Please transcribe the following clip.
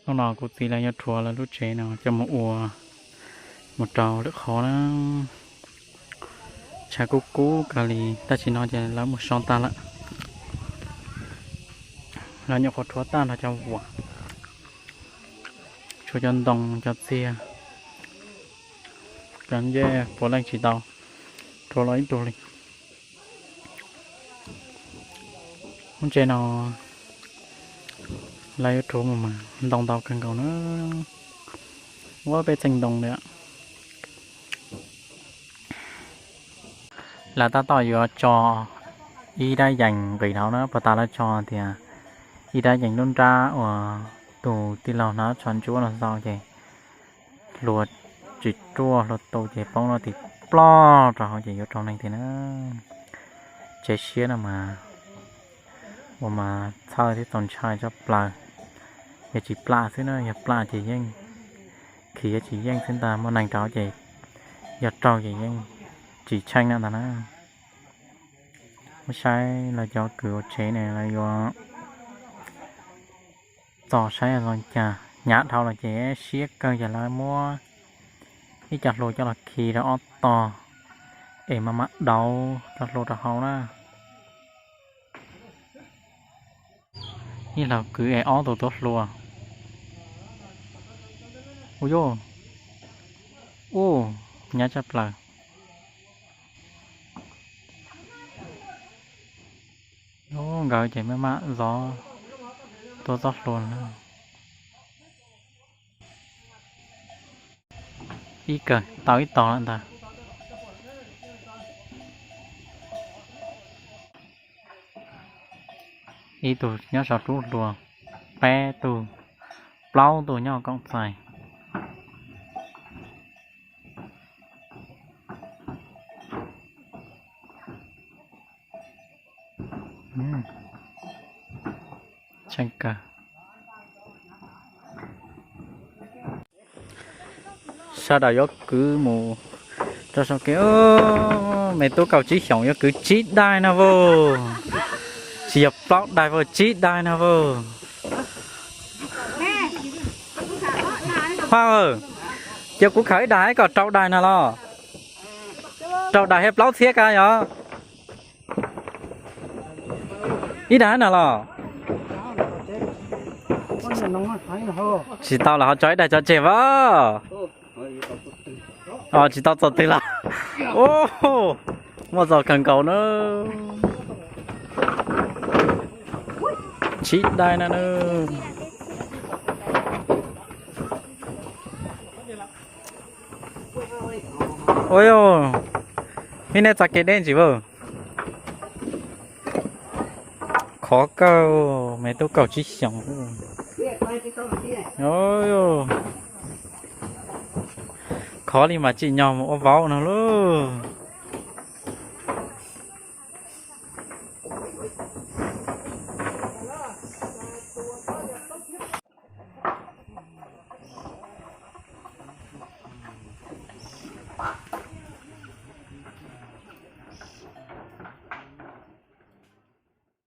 Hnub no kuv txiv lawv yuav rhuav lawv lub tsev no coj mus ua, mus rau lwm qhov na. Tshav kub kub kawg li, tab sis no ces lawv mus so tag lawm. Lawv nyuam qhuav rhuav tag nrho cov vuas, tshuav cov ntoo cov txiag, cov ncej puav leej tsis tau rhuav los ib tug li. Lub tsev no lawv yuav rhuav mus mas ntoo ntau kawg nkaus na, ua peb txheej ntoo li. Lawv tab tom yuav tso ib rab yees nqis hauv na, puag ta lawv tso tias ib rab yees nruab nrab uas tus tij laug hnav tsho ntsuab no xaus ces hlua tsis ruaj hlua tu ces poob lub tim ploj rau hauv ces yuav raug neeg tiag na. Tsev siab no mas ua mas txhawj thiab txaus ntshai tshaj plaws. Yog tsis plam xwb na, yog plam ces yeej khiav tsis yeej xwb ntag, muaj neeg rau ces yog raug ces yeej tsis tsheej na ntag na. Muab saib lawv cov kws ua tsev ne lawv yuav txo saib zoo cas. Hnyav dhau los ces siab kawg ces lawv muab ib co hlua coj los khi rau ob tog es maj mam dauv cov hlua rau hauv na. Ib leeg kwv es ob tug tuav hlua. Ua yuj, ub, hnyav tshaj plaws. Ub, nkawd ces maj mam zov tuav txoj hlua na. Ib kawg tau ib tog lawm ntag. Ib tug nyob saum rub hlua, peb tug, plaub tug nyob koom txais. Tseeb kawg. Sawv daws yuav kwv mus rau saum kev. Me tub kaum tsib xyoos yuav kwv tsib daim no vauj. Tsis yog plaub daim vauj, tsib daim no vauj. Paj, cia kuv khaws ib daim kom rau daim no los. Rau daim thiab plaub txhiab kab yog. Ib daim no los. Tsis tau los ho tso ib daim tso tseg vauj. Tsis tau txog twg los. Muaj txog kawg nkaus na. Tsib daim na. Ua, ib nej txoj kev deb ntsis vauj. Khov kawg, me tub kaum tsib xyoos. Khov li mas tsim nyog mus ua vauv no lauj.